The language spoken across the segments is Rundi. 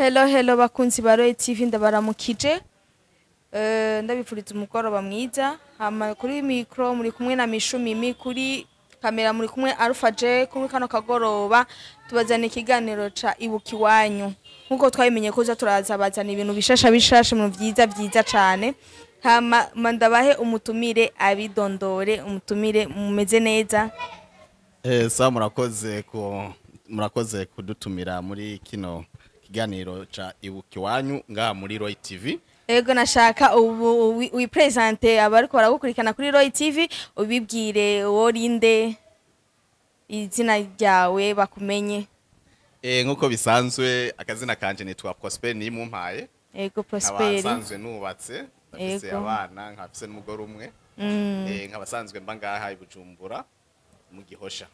Hello, hello, bakunzi ba Royal TV, ndabaramukije. Ndabifuriza umugoroba mwiza. Hama kuri micro muri kumwe na Mishu Mimi, kuri kamera muri kumwe Alpha J. Kuri kano kagoroba tubazana ikiganiro ca Ibuka Iwanyu. Nkuko twabimenye ko za turaza bazana ibintu bishasha bishasha, ibintu vyiza vyiza cane. Hama mandabahe umutumire abidondore. Umutumire, mumeze neza? Sa murakoze kudutumira muri kino kiganiro ca Ibuka Iwanyu ngaha muri Roy TV. Ego, nashaka ubu wiprésente abariko baragukurikirana kuri Roy TV, ubibwire worinde, izina ryawe bakumenye. Nkuko bisanzwe, akazina kanje nitwa Prosper Nimumpaye. Ego, Nkaba Prosper. nsanzwe nubatse, ndafise abana, nkafise n'umugore umwe. Nkaba nsanzwe mba ngaha i Bujumbura mu Gihosha.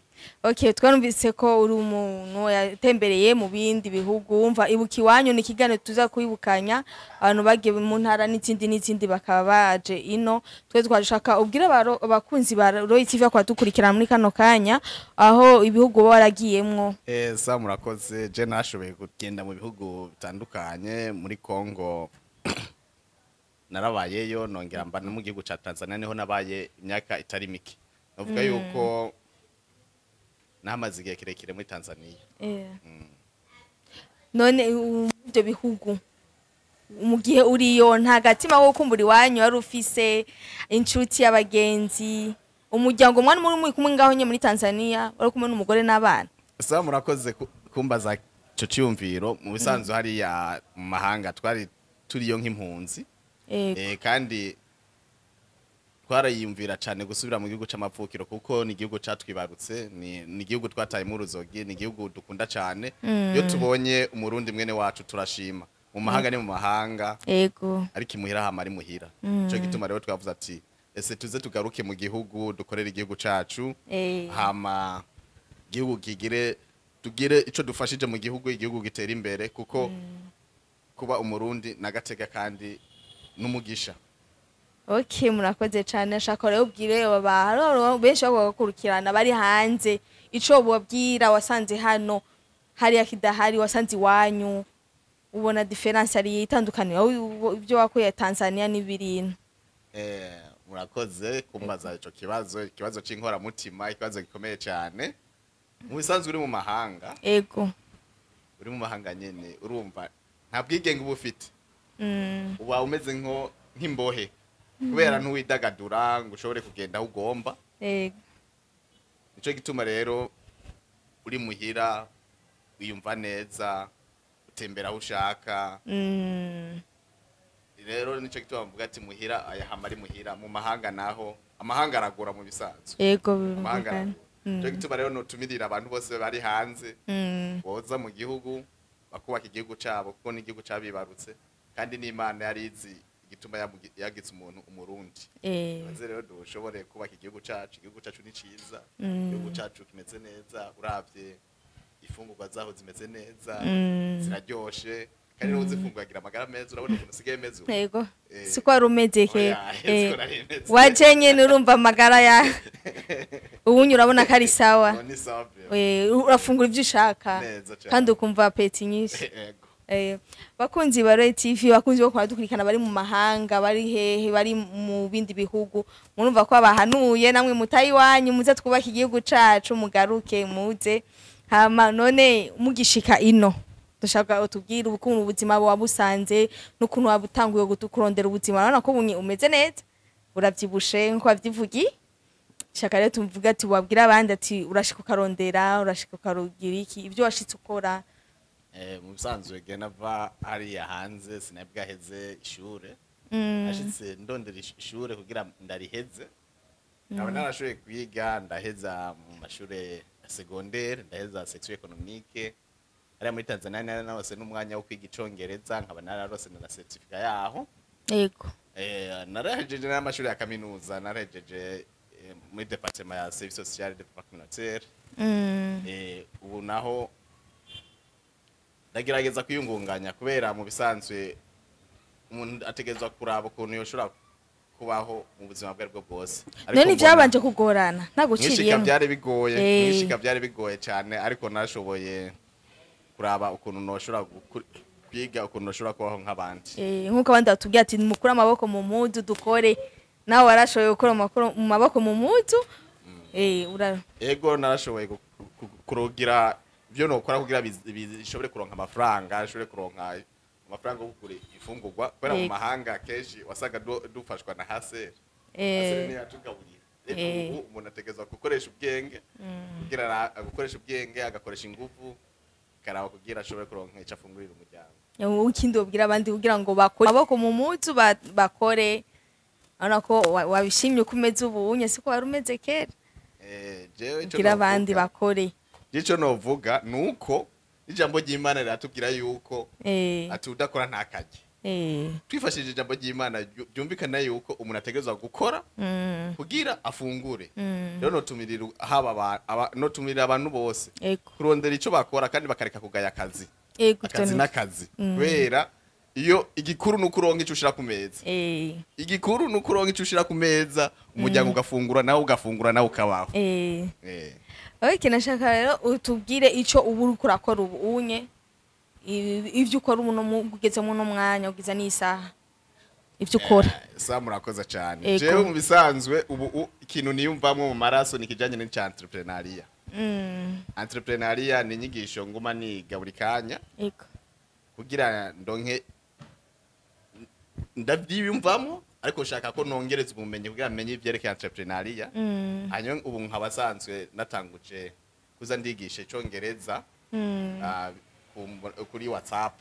Okay, twarumvise ko uri umuntu yatembereye mu bindi bihugu. Wumva, Ibuka Iwanyu ni ikiganiro tuza kwibukanya abantu bagiye mu ntara n'izindi n'izindi, bakaba baje ino. Twe twashaka ubwire abakunzi ba Roy TV ko dukurikirana muri kano kanya aho ibihugu baba waragiyemwo. Sa murakoze. Je nashoboye kugenda mu bihugu bitandukanye. Muri Congo narabayeyo, nongera mba no mu gihugu ca Tanzania, niho nabaye imyaka itari mike. Navuga yuko nahamaze igihe kirekire muri Tanzania. None ibyo bihugu mu gihe uriyo, nta gatima ko kumbura iwanyu wari ufise? Inshuti, abagenzi, umuryango, mwari muri kumwe ngaho nye muri Tanzania? Wari kumwe n'umugore n'abana? Sa murakoze kumbaza ico ciyumviro. Mu bisanzwe hariya mu mahanga twari turiyo nk'impunzi. Kandi twarayiyumvira cyane gusubira mu gihugu c'amavukiro, kuko ni igihugu catwibarutse, ni igihugu twatayemo uruzogi, ni igihugu dukunda cyane. Iyo tubonye Umurundi mwene wacu turashima. Mu mahanga ni mu mahanga, ariko imuhira hama ari muhira. Ico gituma rero twavuze ati: "Ese tuze tugaruke mu gihugu, dukorere igihugu cacu, hama igihugu kigire, tugire ico dufashije mu gihugu, igihugu gitera imbere", kuko kuba Umurundi nagatega kandi n'umugisha. Okay, murakoze cyane. Ashaka rero ubwire abantu benshi bagukurikirana bari hanze ico bobwira wasanze hano hariya kidahari, wasanze iwanyu. Ubona différence ari itandukaniro ibyo wakuye Tanzania n'ibirino? Murakoze kumbaza ico kibazo, ikibazo c'inkoramutima, ikibazo gikomeye cyane. Mu bisanzwe uri mu mahanga, uri mu mahanga nyene, urumva nta bwigenge uba ufite. Uba umeze nko nk'imbohe, kubera ntuwidagadura ngo ushobore kugenda aho ugomba. Nico gituma rero uri muhira wiyumva neza, utembera aho ushaka. Rero nico gituma mvuga ati muhira aya hama ari muhira. Mu mahanga naho, amahanga aragura mu bisanzwe. Amahanga Birumvikana. aragura. Nico gituma rero notumirira abantu bose bari hanze boza mu gihugu, bakubaka igihugu cabo, kuko n'igihugu cabibarutse, kandi n'Imana yari izi igituma yagize umuntu Umurundi. Maze rero dushobore kubaka igihugu cacu. Igihugu cacu ni ciza. Igihugu cacu kimeze neza. Uravye ifungurwa zaho zimeze neza, ziraryoshe, kandi n'ubu zifungura agira amagara meza. Urabona ukuntu usigaye meze ubu. Yego. Siko wari umeze kera? Oya, siko nari meze. Waje nyene urumva amagara ya ubunye, urabona ko ari sawa. Oh, ni sawa pe. Urafungura ivyo ushaka Neza cane. kandi ukumva appétit nyinshi. Yego. Bakunzi ba Royal TV, bakunzi bo kubadukurikirana bari mu mahanga, bari hehe, bari mu bindi bihugu, murumva ko abahanuye namwe mutayi wanyu, muze twubake igihugu cacu, mugaruke muze. Hama none mugishika ino, dushaka utubwire ukuntu ubuzima buba busanze n'ukuntu waba utanguye kurondera ubuzima. Urabona ko bunye umeze neza, uravyibushe nkuko wavyivugiye. Shaka rero tuvuga ati wabwira abandi ati urashika ukarondera, urashika ukarugira iki, ibyo washitse ukora. Mu bisanzwe ge nava hariya hanze sinabwaheze ishure. Ashitse ndondera ishure kugira ndariheze. Nkaba narashoboye kwiga, ndaheza mu mashure ya secondaire, ndaheza section économique hariya muri Tanzania. Nari narose n'umwanya wo kwiga Icongereza, nkaba nararose na certificat yaho. Narahejeje n'amashuri ya kaminuza, narahejeje muri département ya service social et développement communautaire. Ubu naho ndagerageza kwiyungunganya, kubera mu bisanzwe umuntu ategerezwa kuraba ukuntu yoshobora kubaho mu buzima bwe aribwo bwose. Ariko None mbona ivyabanje kugorana ntabwo mwishika uciriyemo? byari bigoye. Mwishika byari bigoye cyane, ariko nashoboye kuraba ukuntu noshobora Kwiga ukuntu ushobora kubaho nk'abandi. Nk'uko abandi batubwira ati mukure amaboko mu mpuzu dukore, nawe warashoboye gukura mu maboko mu mpuzu. Ego, narashoboye kurugira ibyo nokora kugira bishobore kuronka amafaranga, ashobore kuronka amafaranga yo kugura ifungurwa, kubera mu mahanga kenshi wasaga dufashwa na HCR. HCR niyo yatugaburira. Ariko ubu umuntu ategerezwa gukoresha ubwenge, kugira gukoresha ubwenge, agakoresha ingufu, akaraba kugira ashobore kuronka ico afungurira umuryango. Ikindi wobwira abandi kugira ngo bakore amaboko mu mpuzu, bakore, urabona ko wabishimye uko umeze ubu unye, siko wari umeze kera. Jewe ico Kugira abandi bakore. Ico novuga nuko ijambo ry'Imana riratubwira yuko ati udakora ntakarye. Twifashishije ijambo ry'Imana, byumvikana yuko umuntu ategerezwa gukora kugira afungure. Rero notumirira haba notumirira abantu bose kurondera ico bakora kandi bakareka kugaya akazi. Akazi n'akazi, kubera iyo igikuru nuko uronka ico ushira ku meza. Igikuru nuko uronka ico ushira ku meza, umuryango ugafungura, nawe ugafungura, nawe ukabaho. Okay, nashaka rero utubwire ico ubu uriko urakora ubu unye, ivyo ukora ubu no ugeze mu no mwanya, ugeze n'isaha, ivyo ukora. Sa murakoze cyane. Jewe mu bisanzwe ubu ikintu niyumvamwo mu maraso ni kijanye n'icya entrepreneuriat. Entrepreneuriat ni inyigisho nguma niga buri kanya kugira ndonke, ndavyiyumvamo, ariko nshaka ko nongereza ubumenyi kugira menye ivyerekeye entrepreneuriat. Hanyuma ubu nkaba asanzwe natanguje kuza ndigisha icongereza kuri WhatsApp.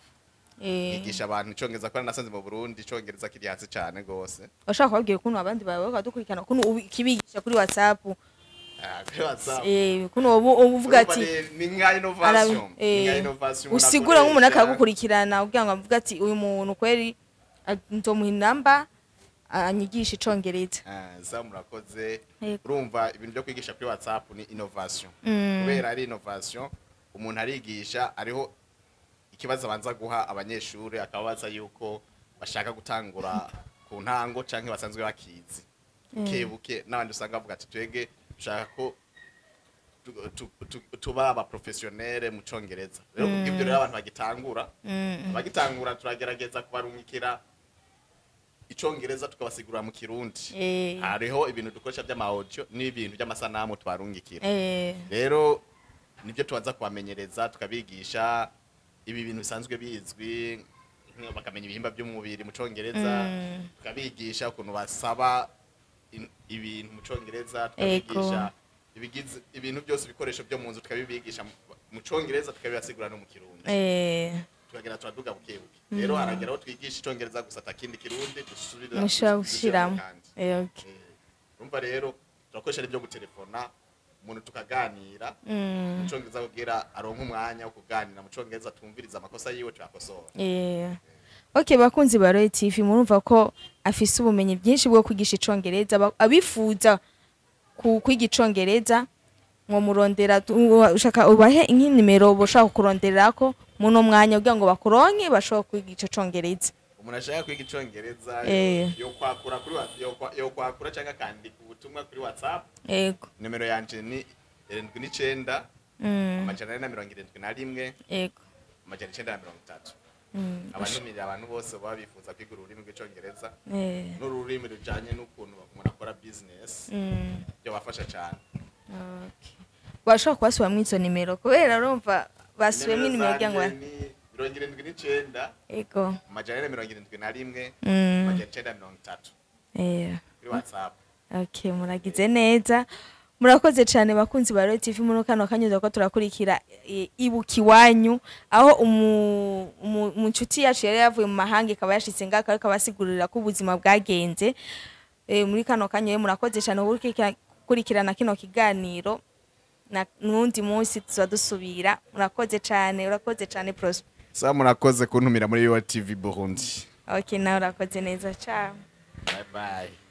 Nigisha abantu icongereza kubera nasanze mu Burundi icongereza kiri hasi cane gose. Washaka kubabwira ukuntu abandi bawe bakadukurikirana, ukuntu kibigisha kuri WhatsApp? Kuri WhatsApp. Ukuntu ubu uvuga Urumva ati ni nka innovation, ni nka innovation umuntu usigura nk'umuntu akoresha. Akagukurikirana kugira ngo avuge ati uyu muntu kweri nzomuha inamba anyigisha icongereza. Sa murakoze. Yego. Urumva ibintu byo kwigisha kuri WhatsApp ni innovation, kubera ari innovation umuntu arigisha, ariho ikibazo abanza guha abanyeshuri, akababaza yuko bashaka gutangura ku ntango canke basanzwe bakizi buke buke, n'abandi usanga bavuga ati twege dushaka ko tuba aba professionnel mu congereza. Rero kubw'ibyo rero abantu bagitangura turagerageza kubarungikira icongereza, tukabasigurira mu Kirundi. Hariho ibintu dukoresha by'ama audio n'ibintu by'amasanamu tubarungikira. Rero nibyo tubanza kubamenyereza, tukabigisha ibi bintu bisanzwe bizwi, bakamenya ibihimba by'umubiri mu congereza, tukabigisha ukuntu basaba ibintu mu congereza, tukabigisha ibigize ibintu byose, ibikoresho byo mu nzu, tukabibigisha mu congereza, tukabibasigura no mu Kirundi. Tukagera turaduga buke buke. Rero haragera aho twigisha icongereza gusa, atakindi Kirundi dusubira Mushobora dusubiramo gushiramo. kandi. Okay. Urumva rero turakoresha n'ibyo gutelefona umuntu tukaganira mu congereza kugira aronke umwanya wo kuganira mu congereza, tumviriza amakosa yiwe, tuyakosora. Okay, bakunzi ba Royal TV, murumva ko afise ubumenyi bwinshi bwo kwigisha icongereza. Abifuza kwiga icongereza mwo murondera, ushaka ubahe nk'inimero boshaka kurondererako muno mwanya kugira ngo bakuronke, bashobora kwiga ico congereza. Umuntu ashaka kwiga icongereza yo kwakura kuri yo kwakura cyangwa akandika ubutumwa kuri WhatsApp. Nimero yanje ni 79 471 930. Abantumira abantu bose baba bifuza kwiga ururimi rw'icongereza n'ururimi rujanye n'ukuntu umuntu akora business, byobafasha cyane. Okay. Bashobora kubasubiramwo izo nimero, kubera urumva basubiyemwo inimero kugira ngo Nimero zanje ni 79 471 930 kuri WhatsApp. Okay, muragize neza. Murakoze cyane bakunzi ba Royal TV, muri kano kanyuza ko turakurikira ibuka iwanyu, aho mu nshuti yacu yari yavuye mu mahanga ikaba yashitse ngaha, ariko abasigurira ko ubuzima bwagenze. Muri kano kanya rero murakoze cyane gukurikirana kino kiganiro, na nundi munsi tuza dusubira. Murakoze cyane, urakoze cyane Prosper. Sa murakoze kuntumira muri Royal TV Burundi. Okay, nawe urakoze neza. Ciao. Bye bye.